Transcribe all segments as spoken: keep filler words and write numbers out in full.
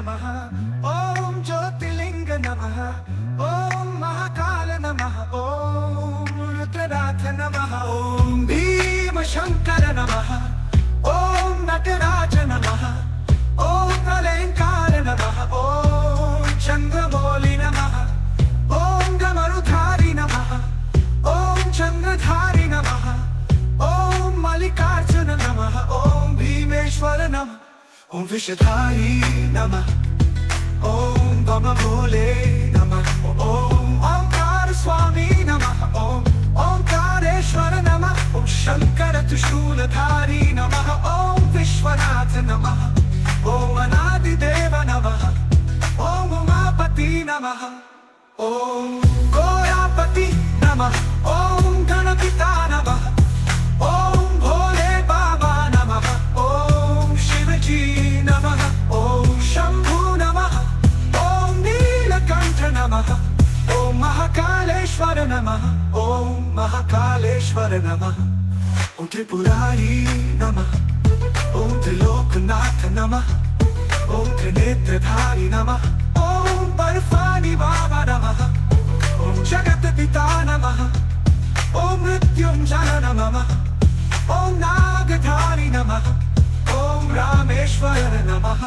ॐ ज्योतिर्लिंग नमः। ॐ महाकाल नमः। ॐ रुद्रनाथ नमः। ॐ भीमशंकर नमः। ॐ नटराज नमः। ॐ प्रलयंकार नमः। ॐ चंद्रमौली नमः। ॐ डमरुधारी नमः। ॐ चंद्रधारी नमः। ॐ मल्लिकार्जुन नमः। ॐ भीमेश्वर नमः। ॐ विषधारी नमः। ॐ बम भोले नमः। ॐ ओंकार स्वामी नमः। ॐ ओंकारेश्वर नमः। ॐ शंकर त्रिशूलधारी नमः। ॐ विश्वनाथ नमः। ॐ अनादिदेव नमः। ॐ उमापति नमः। ॐ गोरापति नमः। ॐ गणपिता नमः। ॐ भोले बाबा नमः। ॐ शिवजी नमः। ॐ शंभु नमः। ॐ नीलकंठ नमः। ॐ महाकालेश्वर नमः। ॐ महाकालेश्वर नमः। ॐ त्रिपुरारी नमः। ॐ त्रिलोकनाथ नमः। ॐ त्रिनेत्रधारी नमः। ॐ बर्फानी बाबा नमः। ॐ जगत पिता नमः। ॐ मृत्युंजय नमः। ॐ नागधारी नमः। ॐ रामेश्वर नमः।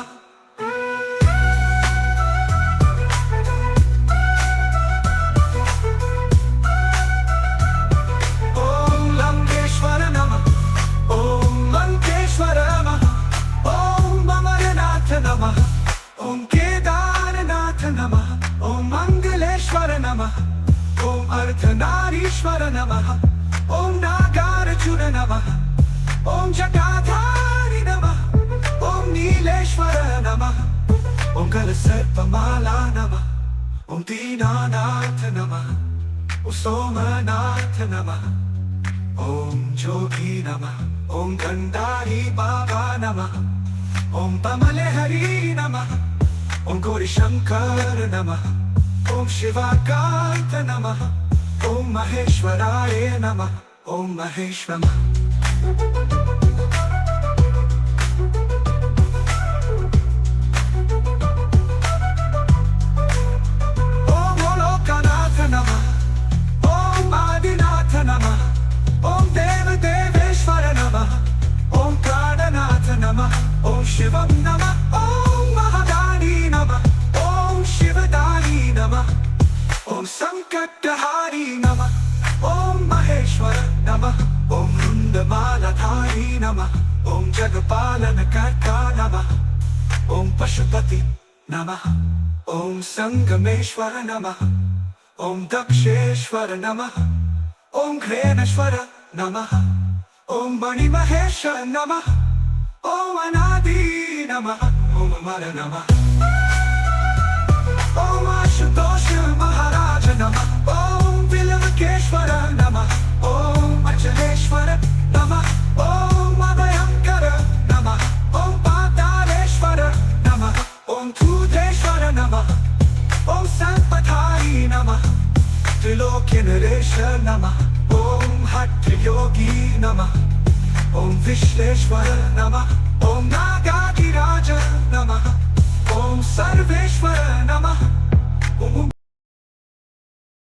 ॐ लंकेश्वर नमः। ॐ लंकेश्वर नमः। ॐ अमरनाथ नमः। ॐ केदारनाथ नमः। ॐ मंगलेश्वर नमः। ॐ अर्धनारीश्वर नमः। ॐ नागार्जुन नमः। ॐ जटाधारी नमः। ॐ नीलेश्वर नमः। ॐ गलसर्पमाला नमः। ॐ दीनानाथ नमः। ॐ सोमनाथ नमः। ॐ जोगी नमः। ॐ गंडारी बाबा नमः। ॐ बमले हरि नमः। ॐ गौरीशंकर नमः। ॐ शिवाकांत नमः। ॐ महेश्वराय नमः। ॐ महेश्वम। ॐ लोकनाथ नमः। ॐ आदिनाथ नमः। ॐ देव देवेश्वर नमः। ॐ प्राणनाथ नमः। ॐ शिवम नमः। ॐ महादानी नमः। ॐ शिवदानी नमः। ॐ संकटहारी नमः। ॐ महेश्वर नमः। ॐ मुंडमालाधारी नमः। ॐ जगपालनकर्ता नमः। ॐ पशुपति नमः। ॐ संगमेश्वर नमः। ॐ दक्षेश्वर नमः। ॐ घ्रेणेश्वर नमः। ॐ मणिमहेश नमः। ॐ अनादि नमः। ॐ अमर नमः। ॐ आशुतोष महाराज नमः। ॐ विलवकेश्वर नमः। ॐ अचलेश्वर नमः। ॐ अभयंकर नमः। ॐ पातालेश्वर नमः। ॐ धूतेश्वर नमः। ॐ सर्पधारी नमः। त्रिलोकी नरेश नमः। ॐ हठयोगी नमः। ॐ विश्वेश्वर नमः। ॐ नागाधिराज नमः। ॐ सर्वेश्वर नमः।